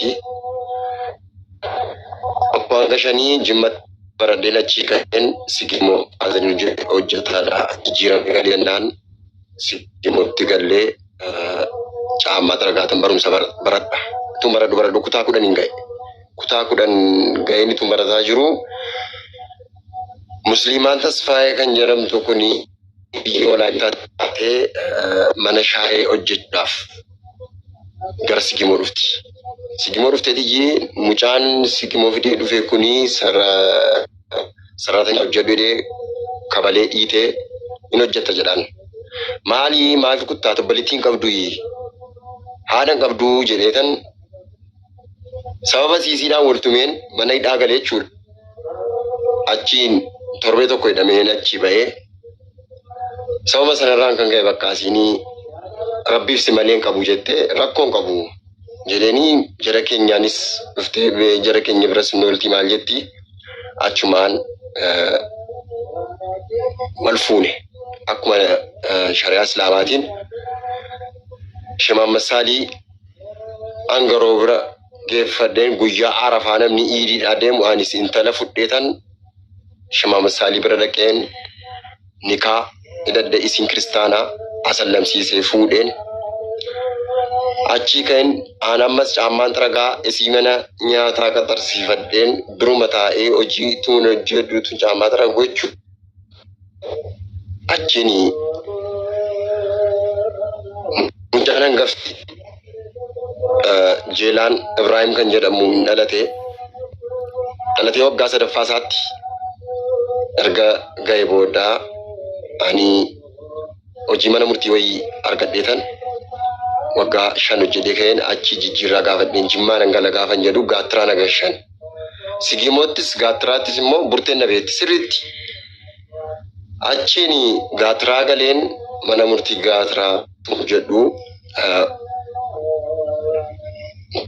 jirti. Tokko hanga shanii Jimmatti baradheen achii ka'een Sigimoo azanii hojjetaadha. Jijjiiramee galee jennaan Sigimootti gallee caammaa xaragaatan barumsa baradha. Tun baradhu baradhu kutaa 10 hin ga'e. Kutaa 10 ga'een ituma barataa jiru. Musliimaan Tasfaayee kan jedhamtu kuni biyya Walaayittaa taatee mana shaayee hojjechuudhaaf gara Sigimoo dhufti. Sigimoo dhuftee tiyyi mucaan Sigimoo fidee dhufe kuni saraatanyaa hojjedhu jedhee kabalee dhiitee hin hojjetta jedhaan. Maali maaf kuttaa tobbalittii hin qabdu haadha hin qabdu jedheetan sababa siisiidhaan waltumeen mana hidhaa galee jechuudha. Achiin torbee tokko hidhameen achii ba'ee sababa sanarraan kan ka'e bakka asiinii rabbiif si malee hin qabu jettee rakkoo hin qabu jedheenii jara keenyaanis dhuftee jara keenya biras hin oolti maal jetti achumaan wal fuune akkuma shari'aa islaamaatiin Shimaan Massaalii angaroo bira geeffadheen guyyaa Arafaa namni iidiidhaa deemu anis intala fudheetan Shimaa Massaalii bira dhaqeen nikaa hidhadhe isin kiristaanaa asallamsiisee fuudheen achii ka'een aan ammas caammaan xaragaa isii mana nyaataa qaxarsiifadheen biruma taa'ee hojii tuun hojjedhu tun caammaa xaragu jechuudha. Achiin mucaan hangafti Jeelaan Ibraahim kan jedhamu hin dhalate. Dhalatee waggaa sadaffaa isaatti erga ga'e booda ani hojii mana murtii wayii argadheetan waggaa 5 hojjedhee ka'een achi jijjiirraa gaafadheen Jimmaa nan gala gaafan jedhu gaattiraa na gashan. Sigiimoottis gaattiraattis immoo burteen na beekti sirriitti. Achiin gaatiraa galeen mana murtii gaatiraa hojjedhu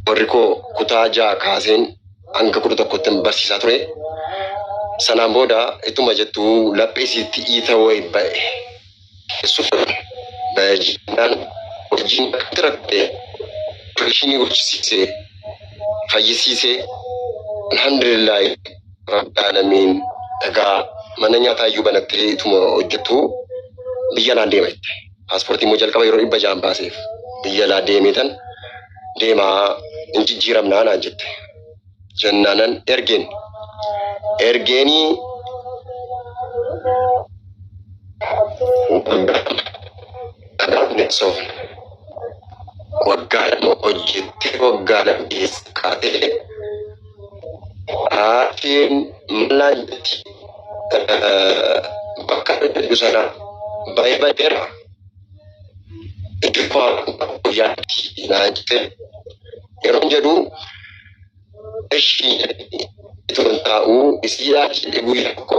warri koo kutaa 6 kaaseen hanga 11tti barsiisaa ture. Sanaan booda ituma jettu laphee isiitti iita wayi ba'e. Ba'e jennaan hojiin akkamitti rakkate opereeshinii gochisiisee fayyisiisee alhamdulillaahi rabbil aalamiin egaa mana nyaataa iyyuu banattee ituma hojjettu biyya alaan deema jette. Paaspoortii immoo jalqaba yeroo 600 baaseef biyya alaa deemeetan deemaa hin jijjiiramnaa naan jette. Jennaanan ergeen. Ergeenii waggaa 2 waggaa 2 hojjettee waggaa 2 keessa kaatee haatiin maal jetti bakka hojjedhu sana baay'ee baay'eera. Itti guyyaatti naan jette yeroon jedhu Eshi ituma taa'uu isiidhaa jedhee guyyaa tokko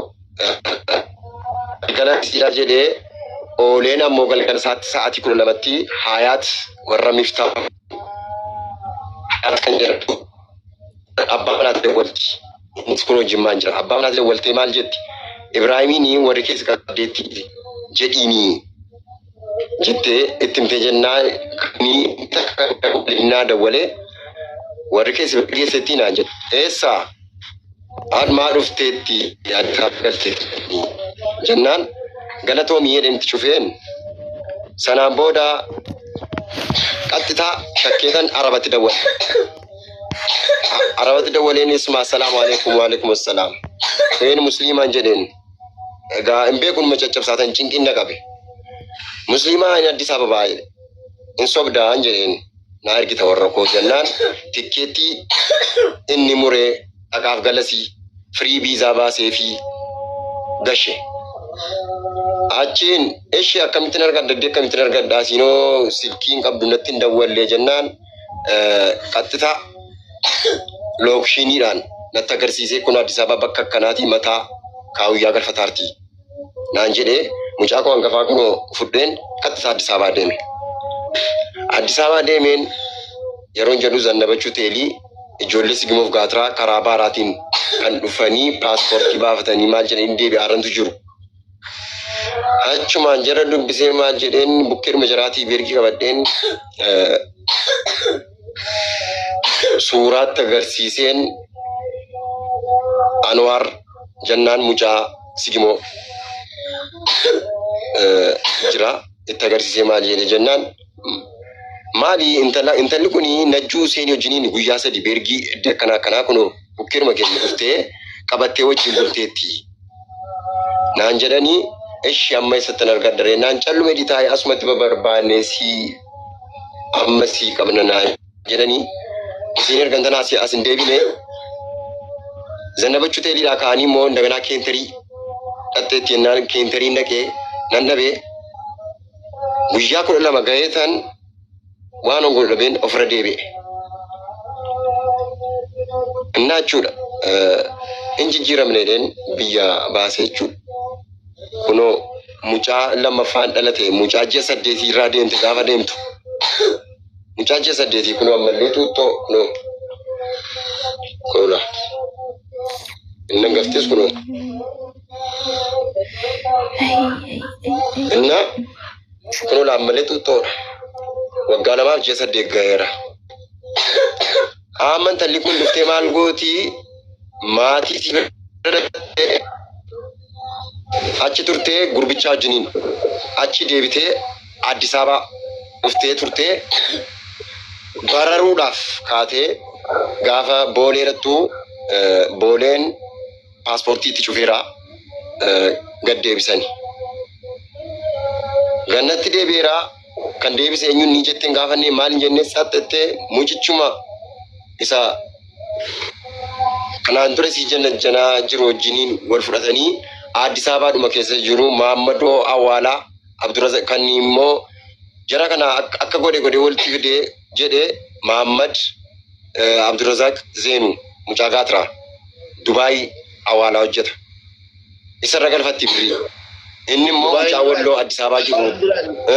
galgala isiidhaa jedhee ooleen ammoo galgala isaatti sa'aatii 12tti Hayaat warra Miftaa Hayaat kan jedhamtu abbaa manaatti dawwalti. Innis kunoo Jimmaan jira. Abbaa manaatti dawwaltee maal jetti? Ibraahimiin warri keessa qabdeetti jedhiinii. Jettee itti himtee jennaan ni takka naa dawwalee warri keessa geessetti naan jedhe. Eessaa? Admaa dhufteetti yaaddaa galteetti jennaan galatoomii jedheen itti cufeen sanaan booda qaxxitaa shakkeetan arabatti dawwale. Arabatti dawwaleen isma assalaamu alaikum wa alaikum assalaam. Een musliimaan jedheen. Egaa hin beeku numa caccabsaatan cinqiin na qabe. Musliimaa inni Addis Ababaa jedhe. Hin sobdaan jedheen naa ergita warra koo jennaan tikkeettii inni muree dhaqaaf galasii firii viizaa baasee fi gashe. Achiin ishee akkamittiin argadha iddoo akkamittiin argadha siinoo silkiin qabdu natti hin dawwallee jennaan qaxxitaa lookshiiniidhaan natti agarsiisee kun Addis Ababa bakka akkanaatii mataa kaawuyyaa galfataartii naan jedhee mucaa koo hangafaa kunoo fudheen qaxxitaa Addis Ababaa deeme. Addis Ababaa deemeen yeroon jedhu Zannabach Hoteelii ijoollee Sigimoof Gaatiraa karaa baaraatiin kan dhufanii paaspoortii baafatanii maal jedhanii deebi'aarantu jiru. Achumaan jara dubbisee maal jedheen bukkeedhuma jaraatii beergii qabadheen Suuraatti agarsiiseen Anwaar jennaan mucaa Sigimoo jira. Itti agarsiisee maal jedhe jennaan, maali intala intalli kun Najjuu Seenii wajjiniin guyyaa 3 beergii edda akkanaa akkanaa kunoo bukkeeruma keenya dhuftee qabattee wajjin bulteetti naan jedhanii. Ishi amma eessattan argadha naan callume taa'ee asumatti babarbaanne si amma si qabna naan jedhanii. Isiin ergan tanaa as as hin deebine. Zannabachuu teeliidhaa ka'anii immoo indaganaa keenterii dhaqxeetti jennaan keenteriin dhaqee nan dhabee. Guyyaa 12 ga'ee tan waan hongo dhabeen ofirra deebi'e. Innaa jechuudha hin jijjiiramne jedheen biyya baase jechuudha. Kunoo mucaa lammaffaan dhalate, mucaa ji'a 8 irraa deemte. Gaafa deemtu mucaa ji'a 8. Kunoo ammallee xuuxxoo kunoo kunoo inni hangaftis kunoo innaa kunoo ammallee xuuxxoodha. Waggaa 2f ji'a 8 ga'eera. Amma intalli kun dhuftee maal gootii? Maatii si bira dhaqxee achi turtee gurbichaa wajjiniin achi deebitee Addis Ababaa dhuftee turtee bararuudhaaf kaatee gaafa Boolee irrattuu Booleen paaspoortii itti cufeera, gad deebisani. Gannatti deebi'eera. Kan deebise eenyuun ni jetteen gaafannee maal hin jennee saxxettee mucichuma isa kanaan dura si jala janaa jiru wajjiniin wal fudhatanii Addis Ababaadhuma keessa jiru. Maammadoo Awwaalaa Abduraza kan immoo jara kana akka godhe godhe walitti fidee jedhe. Maammad Abdurazaaq Zeenu mucaa Gaatiraa Dubaay Awwaalaa hojjeta. Isarra galfatti birrii. Inni immoo mucaa Walloo Addis Ababaa jiru.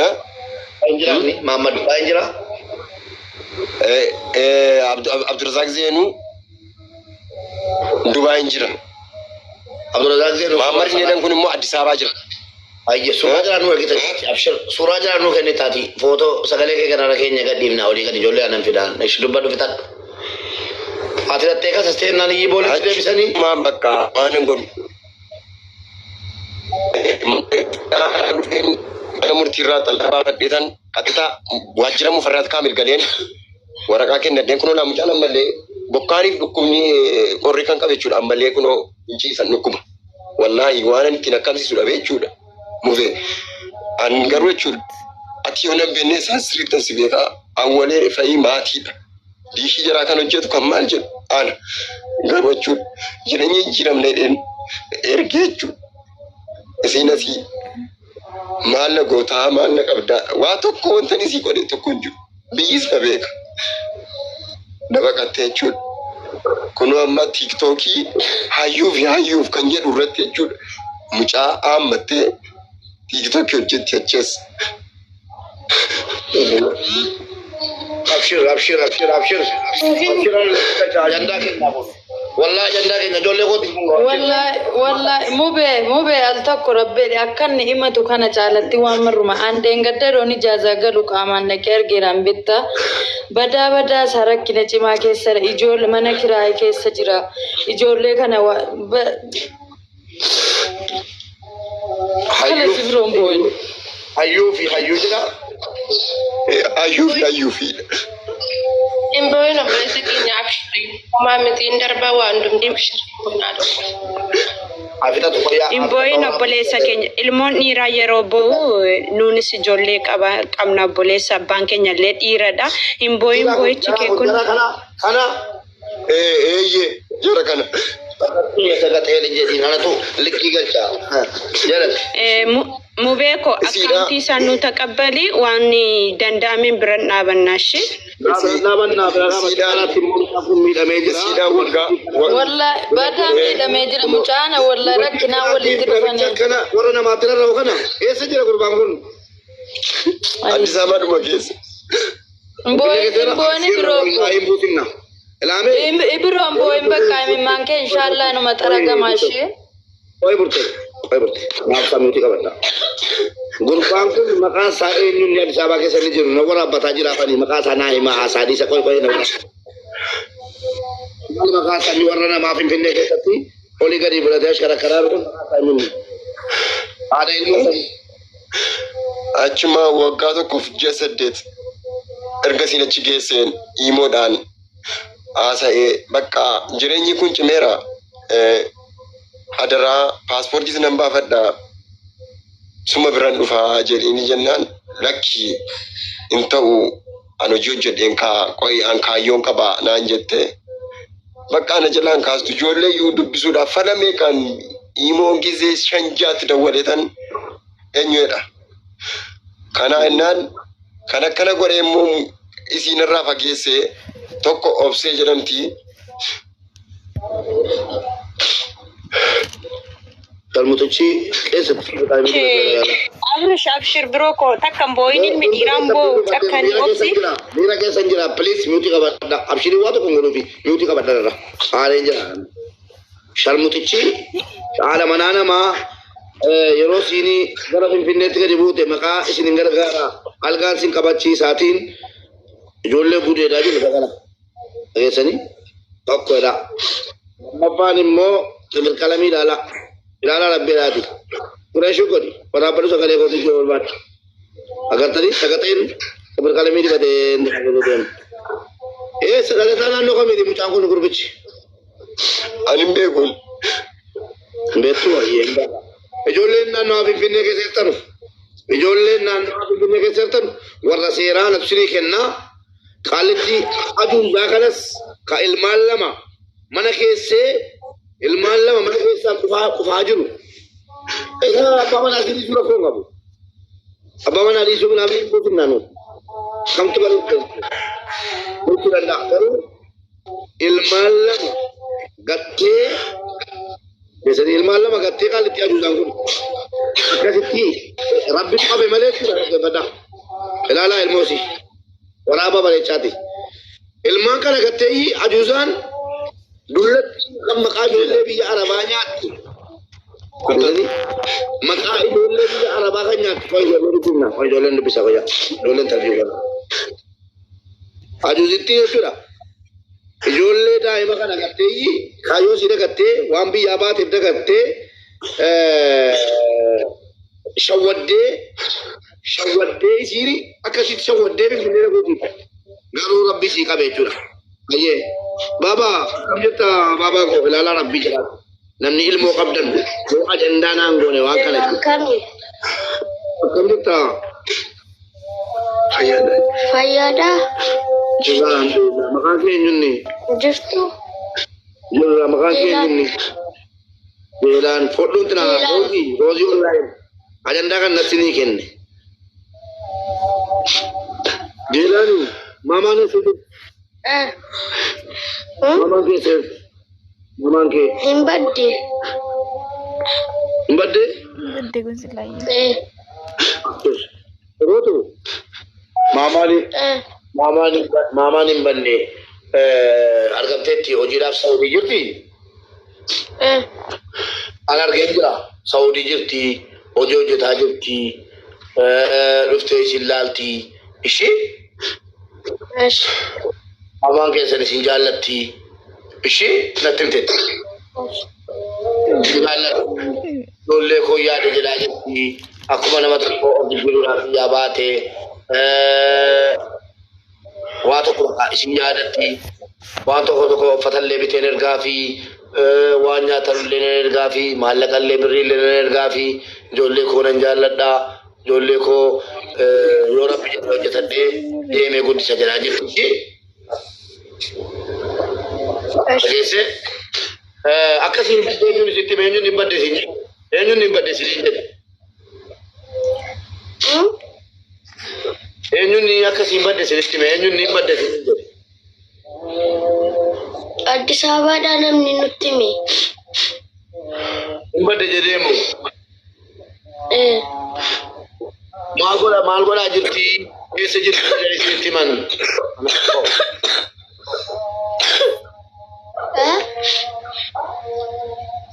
Eh? Hin jiraanne Maammad Dubaay hin jira. Abdurazaaq Zeenuu Dubaay hin jira. Abdurazaaq Zeenuu. Maammad Needan kun immoo Addis Ababaa jira. Ayye, suuraa jiraa nu ergite. Abshir, suuraa jiraa nu kenni taati. Footoo sagalee kee kanarra keenya gadhiifna, olii gadi ijoollee aannan fidaan. Ishi dubbadhu, fixadhu. Ati dhattee kasastee naan iyyii boolitti deebisanii. Achumaan bakka waan hin godhu. Mana murtiirraa xalaa baafadheetan qaxxitaa waajjira Mufarraat Kaamil galeen waraqaa kennadheen. Kunoo laa mucaan ammallee bokkaaniif dhukkubni qorri kan qabe jechuudha. Ammallee kunoo hin ciisan, dhukkuba. Wallaahi waan ani ittiin akkamsiisu dhabe jechuudha. Mufee an garuu jechuudha. Ati yoo nan beekne isaan sirriittan si beekaa. Awwalee fa'ii maatiidha. Diishii jaraa kan hojjetu kan maal jedhu ana. Garuu jechuudha jireenya jijjiiramne jedheen ergee jechuudha. Isiin asii maal na gootaa, maal na qabdaa? Waa tokko wanta inni sii godhe tokko hin jiru. Biyyis na beeka. Na baqattee jechuudha. Kunoo amma TikTokii hayyuuf hayyuuf kan jedhu irratti jechuudha. Mucaa haammattee TikTokii hojjetti aches. Abshir, abshir, abshir, abshir. Abshir, ajandaa keenya kun. Wallahi ajandaa keenya ijoollee kooti. Wallahi, wallahi, mubee, mubee, al tokko rabbeedhe akka inni himatu kana caalatti waan marruma an dheengadda yeroon ijaazaa galu qaamaan dhaqee argeeraan bitta badaa badaa isaa rakkina cimaa keessa ijoollee mana kiraayii keessa jira, ijoollee kana kana si biroon boo'in. Hayyuu fi hayyuu jedha. Hayyuu fi hayyuu fi. Hin boo'in obboleessa keenya, abshiri. Homaa miti, hin darbaa waa hundumti, abshiri. Boonaa dhufu. Afitatu fayyaa. Hin boo'in obboleessa keenya. Ilmoon dhiiraa yeroo boo'u, nuunis ijoollee qabna, obboleessa abbaan keenya illee dhiiradha. Hin boo'in, boo'ichi kee kun. Jara kana kana. Eeyyee, jara kana. Sagaxee jedhiin anatu likkii galcha. Jalatti. Mubee ko Isiidha. Akkaawuntii isaa nu taqabbali, waan danda'ameen biran dhaabannaa ishee. Dhaabannaa bira dhaabannaa kun miidhamee jira. Isiidhaan waggaa. Wallahi badaa miidhamee jira mucaana, wallahi rakkinaa walitti dhufanii. Kana warra namaatti rarra'u kana eessa jira gurbaan kun? Addis Ababaadhuma keessa. Boo'in, boo'in biroo. Hin buusinna. Ilaamee. Ibiroon boo'in, bakka imimmaan kee inshaallah numa xaragama ishee. Qoy burte. Qoy burte. Naaf sammuuti qabadha. Gurbaan kun maqaan isaa eenyu? Inni Addis Ababaa keessa inni jiru na waraabbataa jira afanii maqaa isaa naa himaa, haasaa dhiisa, qoy qoy na waraabba. Maal maqaa isaanii warra namaa Finfinnee keessatti olii gadi fudhatee ashkarakkaraa jiru maqaa isaanii haadha ilmoo sanii. Achuma waggaa tokkoof ji'a 8 ergasiin achi geesseen imoodhaan haasa'ee bakka jireenyi kun cimeera. Adaraa paaspoortii nan baafadha suma biran dhufaa jedhini jennaan lakki hin ta'u an hojii hojjedheen kaa qo'i an kaayyoon qaba naan jette. Bakka ana jalaan kaastu ijoollee iyyuu dubbisuudhaaf fala meeqaan imoon gizee shan jaatti dawwaleetan eenyuudha. Kana innaan kan akkana godhe immoo isiin irraa fageessee tokko obsee jedhamti. Galmutichi keessatti Abrish abshir biroo koo takka hin boo'in ilmi dhiiraan boo'u takka ni obsi. Miira keessa hin jira. Please mute qabadha. Abshirii waa tokko hin godhuufi mute qabadha irra. Haaleen jira. Sharmutichi haadha manaa namaa yeroo siinii gara Finfinneetti gadi buute maqaa isin hin gargaara. Algaan isin qabachiisaatiin ijoollee gudeedaa jiru kana. Dhageessanii tokkodha. Lammaffaan immoo xibirqalamii ilaala. Ilaala rabbeedhaati. Qureeshuu godhi. Waraabbadhu sagalee kootii jiru barbaadda. Agartanii sagaxeen xibirqalamii dibatee deemu. Ee dhalataa naannoo kamiiti mucaan kun gurbichi? Ani hin beekuun. Beektu wayyee. Ijoolleen naannoo Finfinnee keessa jirtanu. Ijoolleen naannoo Finfinnee keessa jirtanu warra seeraa labsinii kennaa. Qaalitti aduun kanas ka ilmaan lama mana keessee ilmaan lama mana keessaa qufaa qufaa jiru. Isa abbaa manaa dhiisuu rakkoo hin qabu. Abbaa manaa dhiisuu naaf hin naannoo. Kamtu garuu gochuu danda'a. Garuu ilmaan lama gattee keessatti ilmaan lama gattee qaalitti aduudhaan kun akkasitti rabbi qabe malee jechuudha. Ilaalaa ilmoosi waraaba bareechaati. Ilmaan kana gattee aduusaan dullatti kan maqaa ijoollee biyya Arabaa nyaatti. Maqaa ijoollee biyya Arabaa kan nyaattu. Qoy ijoollee dubbifna. Qoy ijoolleen dubbisa qoya. Ijoolleen tarjii godha. Ajuuzitti jechuudha. Ijoollee daa'ima kana gattee kaayyoo isii dagattee waan biyyaa baateef dagattee shawwaddee shawwaddee isiin akkasitti shawwaddee finfinnee dhaguuti. Garuu rabbi sii qabe jechuudha. Ayyee baabaa kam jetta baabaa koo ilaalaa rabbii jedha. Namni ilmoo qabdan yoo ajandaa naan goone waan kana jechuudha. Akkami? Akkam jetta? Fayyaadhaa? Jirra alhamdulillah. Maqaan kee eenyunni? Jirtu? Jirra maqaan kee Jeelaan. eenyunni? Jeelaan fodhuun tina Jeelaan. roozii roozii online ajandaa kan natti ni kenne. Jeelaani maamaan eessa jirti? Maamaan kee eessa jirti? Maamaan kee Hin badde. hin baddee? Badde kun silaayyee. Yerootu maamaan maamaan maamaan hin banne argamteetti hojiidhaaf Saawudii jirti. An argeen jira. Saawudii jirti. Hojii hojjetaa jirti. Dhuftee isin laalti. Ishee Esh. maamaan keessan isin jaallatti. Ishee natti himteetti. Isin jaallatti. Ijoollee koo yaada jedhaa jirti. Akkuma nama tokko of jijjiiruudhaaf biyyaa baate. Waa tokko isin yaadatti. Waan tokko tokko uffatallee biteen ergaa fi waan nyaatanullee nan ergaa fi maallaqallee birriillee nan ergaa fi ijoollee koo nan jaalladha. Ijoollee koo yoo rabbi jedhe hojjetadhee deemee guddisa jedhaa jirti. Dhageessee akkasiin badde eenyuun isitti hime eenyuun hin badde siin jedhe eenyuun hin badde siin jedhe eenyuun akkasiin badde sitti hime eenyuun hin badde siin jedhe. Addis Ababaadhaa namni nutti hime. Hin badde jedhee moo Eh. maal godha maal godhaa jirti eessa jirti jedhanii sitti himan.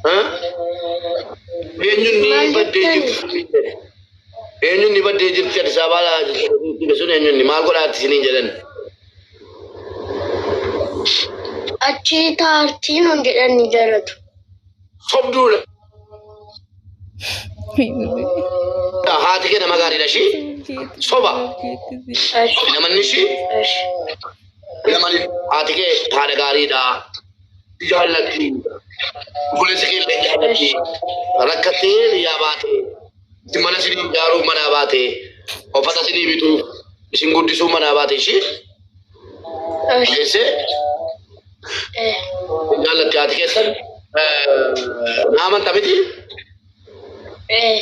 Eh? Eenyuun ni Maal baddee jettani? jirti eenyuun ni baddee jirti Addis Ababaa sun eenyuun maal godhaatti isiniin jedhan. Achi taartii nuun jedhan ni jaratu. Sobduudha. Haati kee nama gaariidha ishii. Soba. Eshi. Namanni ishii. Eshi. Namanni haati kee haadha gaariidha. Jaallatti. Obboleessi kee illee jaallatti. Rakkattee biyyaa baate. Isin mana isinii ijaaruu manaa baate. Uffata isinii bituu. Isin guddisuu manaa baate ishii. Eshi. Geessee Eh. jaallatti haati keessan. Na amanta miti. Eh.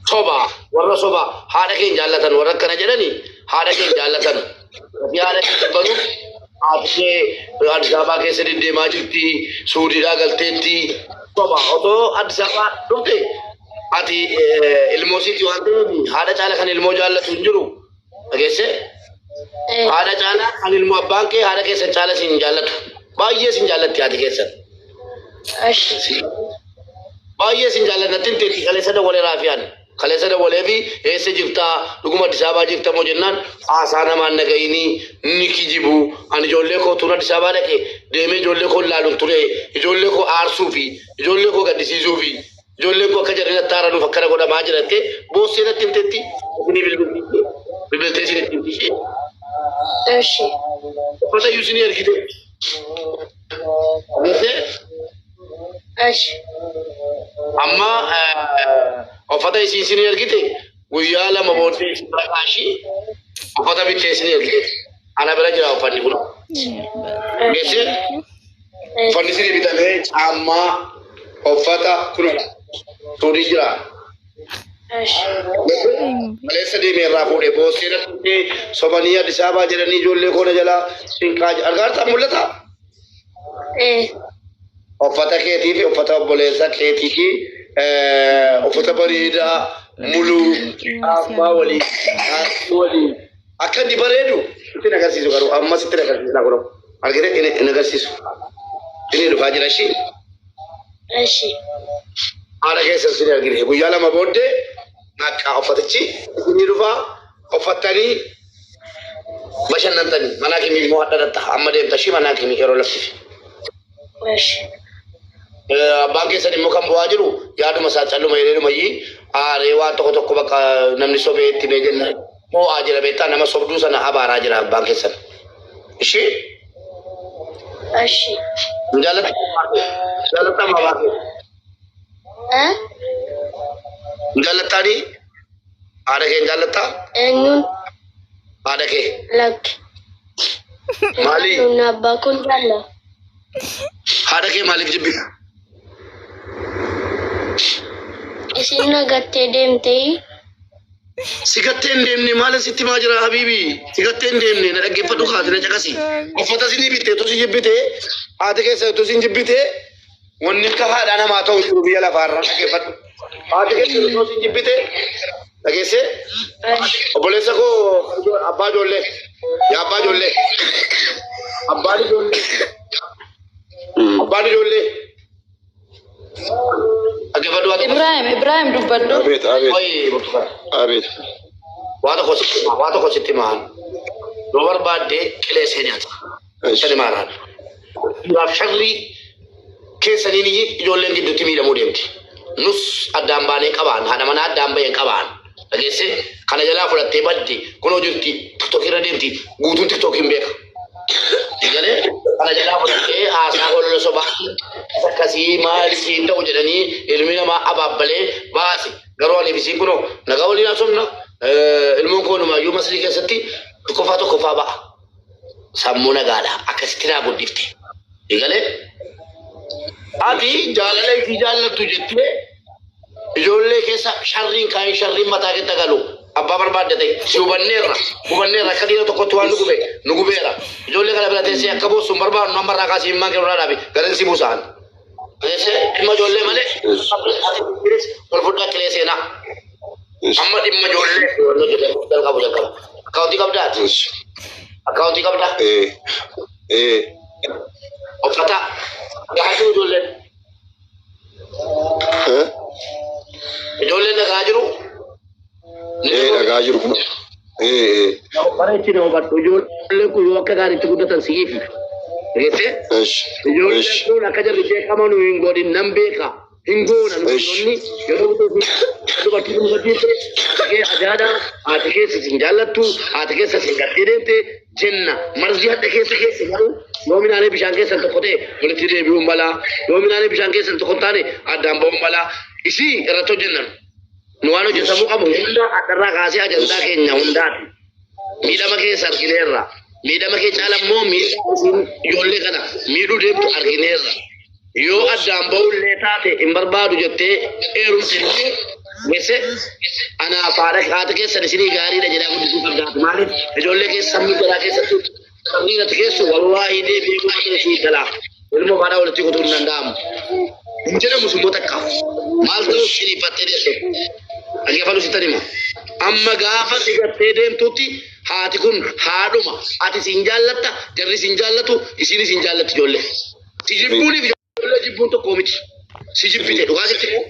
Soba warra soba haadha kee hin jaallatan warra akkana jedhani haadha kee hin jaallatan. Gatii haadha kee dubbatu haati kee Addis Ababaa keessa deddeemaa jirti, Suudiidhaa galteetti. Soba otoo Addis Ababaa dhufte ati ilmoo siiti waan ta'eef haadha caala kan ilmoo jaallatu hin jiru. Dhageessee? Eh. Haadha caala kan ilmoo abbaan kee haadha keessan caala siin jaallatu. Baay'ee siin jaallatti haati keessan. Eshi. Baay'ee sin jaalladha teetti kaleessa dawwalee raafiyaan. Kaleessa dawwalee fi eessa jirtaa dhuguma Addis Ababaa jirta moo jennaan haasaa namaan nagayinii ni kijibu. Ani ijoollee koo tuun Addis Ababaa dhaqe deemee ijoollee koo ilaaluun ture ijoollee koo aarsuu fi ijoollee koo gaddisiisuu fi ijoollee koo akka jarri natti aaranuuf akkana godhamaa jiratte boossee natti himtetti isinii bilbiltee bilbiltee isinitti himti. Eshi. Uffata iyyuu isinii ergite. Jettee Eshi. Amma uffata isii isinii ergite guyyaa lama booddee isin bira kaashii uffata bittee isinii ergite. Ana bira jira uffanni kun. Geessee Eh. uffanni isinii bitamee caammaa uffata kunodha. Suudii jira. Eshi. Kaleessa deemee irraa fuudhee boossee dhaqee sobanii Addis Ababaa jedhanii ijoollee koona jalaa sinqaa argaartaa mul'ata. Eh. Uffata keetii fi uffata obboleessa keetii fi uffata bareedaa muluu caammaa walii kaansii walii akka inni bareedu itti agarsiisu garuu ammas itti agarsiisa kun argite inni agarsiisu inni dhufaa jira ishii Eshi. Haadha keessa isin argine guyyaa lama booddee naqqa uffatichi inni dhufaa uffattanii bashannantanii manaa kimii immoo hadha dhatta amma deemta ishii manaa kimii yeroo laftifi. Eshi. Abbaan keessan immoo kan bu'aa jiru yaaduma isaa calluma jedhee aaree waan tokko tokko bakka namni sobee itti mee jenna moo'aa jira beektaa nama sobduu sana abaaraa jira abbaan keessan. Ishii Eshi. jaallata jaallata abbaa kee. Eh? Jaallattaanii haadha kee hin jaallattaa Eenyuun haadha kee lakki. Maali? Nuun abbaa kun jaalla. Haadha kee maaliif jibbita? Isin nagattee deemtee Si gattee hin deemne maal sitti maa jira habiibi? Si gattee hin deemne na dhaggeeffadhu kaati na caqasi. Uffata isinii bitte utuu si jibbite haati keessa utuu si jibbite wanni akka haadha namaa ta'u jiru biyya lafaarra dhaggeeffadhu. Haati keessa utuu si jibbite dhageessee obboleessa koo abbaa ijoollee yaa abbaa ijoollee abbaan ijoollee abbaan ijoollee dhaggeeffadhu waa tokko. Ibrahim, Ibrahim dubbadhu. Abeet, abeet, Oyi burtukaan. abeet. Waa tokko sitti himaa, waa tokko sitti himaa. Yoo barbaadde qilee seenaati. Sani maaraan. Dhiiraaf sharrii keessaniin iyyi ijoolleen gidduutti miidhamuu deemti. Nus addaan baanee qabaan, haadha manaa addaan baheen qabaan. Dhageessee kana jalaa fudhattee badde kunoo jirti tiktookii irra deemti guutuun tiktookiin beeka. Galee kana jalaa fudhattee haasaa holola sobaa akkasii maal isiin ta'u jedhanii ilmi namaa abaabbalee baase. Garuu ani isiin kunoo nagaa waliin haasofna. Ilmoon koo numaayyuu masrii keessatti tokkoffaa tokkoffaa ba'a. Sammuu nagaadha. Akkasitti naa guddifte. Galee ati jaalala isii jaallattu jettee ijoollee keessa sharriin kaa'in sharriin mataa keessa galu abbaa barbaadde ta'e si hubanneerra hubanneerra akka dhiira tokkotti waan nu gube nu gubeera ijoollee kana bira teessee akka boossu hin barbaadnu amma irraa kaasii himmaan kee irraa dhaabi galeen si buusaan. Teessee dhimma ijoollee malee wal fudhaa qilee seenaa amma dhimma ijoollee jalqabu jalqaba. Akkaawuntii qabdaati? Akkaawuntii qabdaa? Eh, Uffata gahaa jiru ijoolleen. Eh, Ijoolleen dhagaa jiru. Dhagaa jiru kun. Eh, Bara ittiin hubadhu ijoolleen kun yoo akka gaariitti guddatan si'iif. Dhageessee? Ishi. Ijoolleen Ishi. kun akka jarri beekaman hin godhin nan beeka. Hin goona Ishi. nuti yeroo dubartii dubartii haati kee ajaadha, haati keessa sin jaallattu, haati keessa sin gattee deemte jenna. Marzii hadha keessa keessa garuu yoo minaalee bishaan keessan tokko ta'e walitti deebi'uun balaa, yoo minaalee bishaan keessan tokko hin taane addaan ba'uun balaa. Isii irratti hojjennan. Nu waan hojjetamuu qabu hunda addarraa kaasee ajandaa keenya hundaati. Miidhama keessa argineerra. Miidhama kee caala immoo miidhaa isiin ijoollee kana miidhuu deemtu argineerra. Yoo addaan ba'ullee taate hin barbaadu jettee heerumte illee geesse anaaf haadha haati keessan isinii gaariidha jedhaa guddisuu qabdaatu. Maaliif ijoollee keessa sammuu garaa keessatti sammuu irratti keessu wallaahi deebi'ee gumata isii galaa. Ilmoo faadhaa walitti kutuun hin danda'amu. Hin jedhamu summoo takka. Maal ta'u siniiffattee deesse. Dhaggeeffadhu sittan hima. Amma gaafa si gattee deemtutti haati kun haadhuma. Ati siin jaallatta, jarri siin jaallatu, isiinis hin jaallatti ijoollee. Si jibbuuniif ijoollee jibbuun tokko miti. Si jibbite dhugaa sitti himu.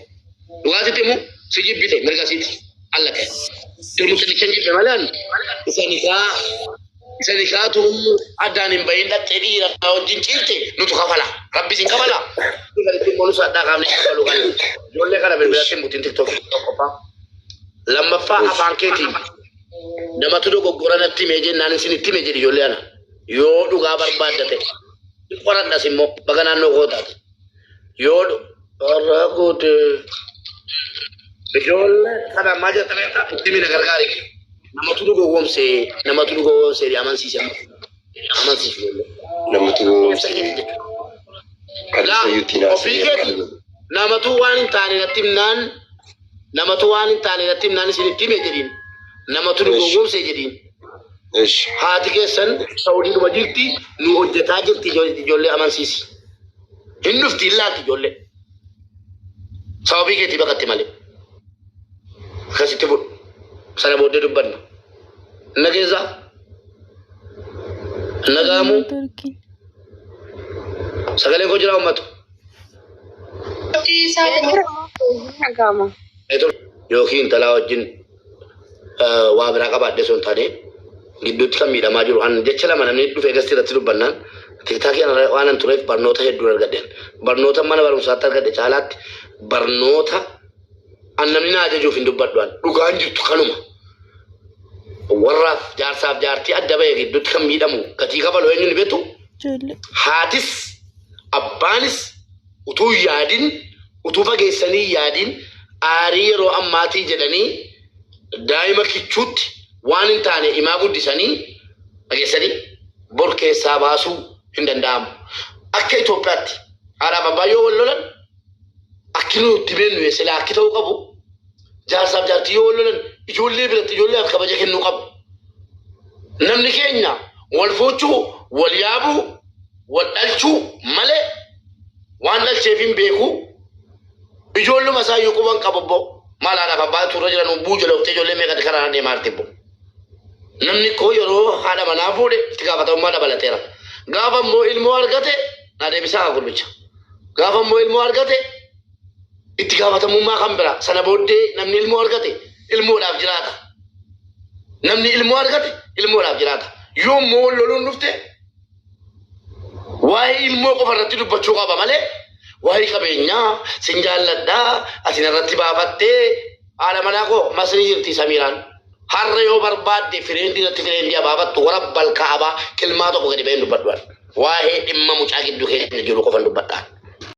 Dhugaa sitti himu si jibbite mirga siiti. Alla ka'e. Dirmucinicha hin jibbe malee ani isa nikaa isa nikaatu addaan hin bahin dhattee dhiira wajjin ciifte nutu kafala. Rabbi sin kafala. Galitti immoo nusu addaa qaamni kafalu kan. Ijoollee kana bilbilatti hin butin tiktookii tokkoffaa. Lammaffaa afaan keetiin namatu dogoggora natti himee jennaan isin itti hime jedhi ijoollee ana. Yoo dhugaa barbaadda ta'e. Qoradhas immoo baga naannoo koo taate. Yoo warra goote ijoollee kana maal jetta beektaa itti himi na gargaari. Namatu nu gowwoomse namatu nu gowwoomse jedhi amansiise amansiise ijoollee. Namatu Ibsa keeti jechuudha. Kalisa yuutiin Ofii keeti namatu waan hin taane natti himnaan namatu waan hin taane natti himnaan isin itti hime jedhiin namatu nu Eesh. gowwoomse jedhiin. Ishi. Haati keessan Saawudiidhuma jirti nu hojjetaa jirti ijoollee amansiisi. Hin dhufti hin laatti ijoollee. Sababii keetii baqatte malee. Akkasitti fudhu. Sana booddee dubbanna. Inna keessaa? Inna gaamuu? Sagaleen koo jira uummatu? Dhaga'ama. Yookiin intalaa wajjin waa biraa qabaadhee osoo hin taane gidduutti kan miidhamaa jiru. An jecha lama namni dhufee gastii irratti dubbannaan tiktaakii waan an tureef barnoota hedduu argadheen. Barnoota mana barumsaatti argadhe caalaatti barnoota an namni na ajajuuf hin dubbadhu an dhugaan jirtu kanuma. Warraaf jaarsaaf jaartii adda ba'e gidduutti kan miidhamu gatii kafalu eenyuun beektu? Haatis abbaanis utuu hin yaadin utuu fageessanii hin yaadin aarii yeroo ammaatii jedhanii daa'ima kichuutti waan hin taane himaa guddisanii dhageessanii bor keessaa baasuu hin danda'amu. Akka Itoophiyaatti haadhaaf abbaan yoo wal lolan akki nuyi itti beeknu silaa akki ta'uu qabu jaarsaaf jaartii yoo wal lolan ijoollee biratti ijoolleef kabaja kennuu qabu. Namni keenya wal fuuchuu, wal yaabuu, wal dhalchuu malee waan dhalcheef hin beeku. Ijoolluma isaa iyyuu quban qabu obbo. Maal haadhaaf abbaa turre jiran buu jala oftee ijoollee meeqatti karaa deemaa jirti obbo. Namni koo yeroo haadha manaa fuudhe itti gaafatamummaa dabalateera. Gaafa immoo ilmoo argate na deebisaa haa gurbicha. Gaafa immoo ilmoo argate itti gaafatamummaa kan bira sana booddee namni ilmoo argate ilmoodhaaf jiraata. Namni ilmoo argate ilmoodhaaf jiraata. Yoo immoo wal loluun dhufte waa'ee ilmoo qofa irratti dubbachuu qaba malee waa'ee qabeenyaa sin jaalladhaa ati narratti baafattee haadha manaa koo masni jirti Samiiraan. Har'a yoo barbaadde fireendii irratti fireendii abaafattu wara balkaabaa kilmaa tokko gadi ba'een dubbadhu. Waa'ee dhimma mucaa gidduu keenya jiru qofan dubbadhaan.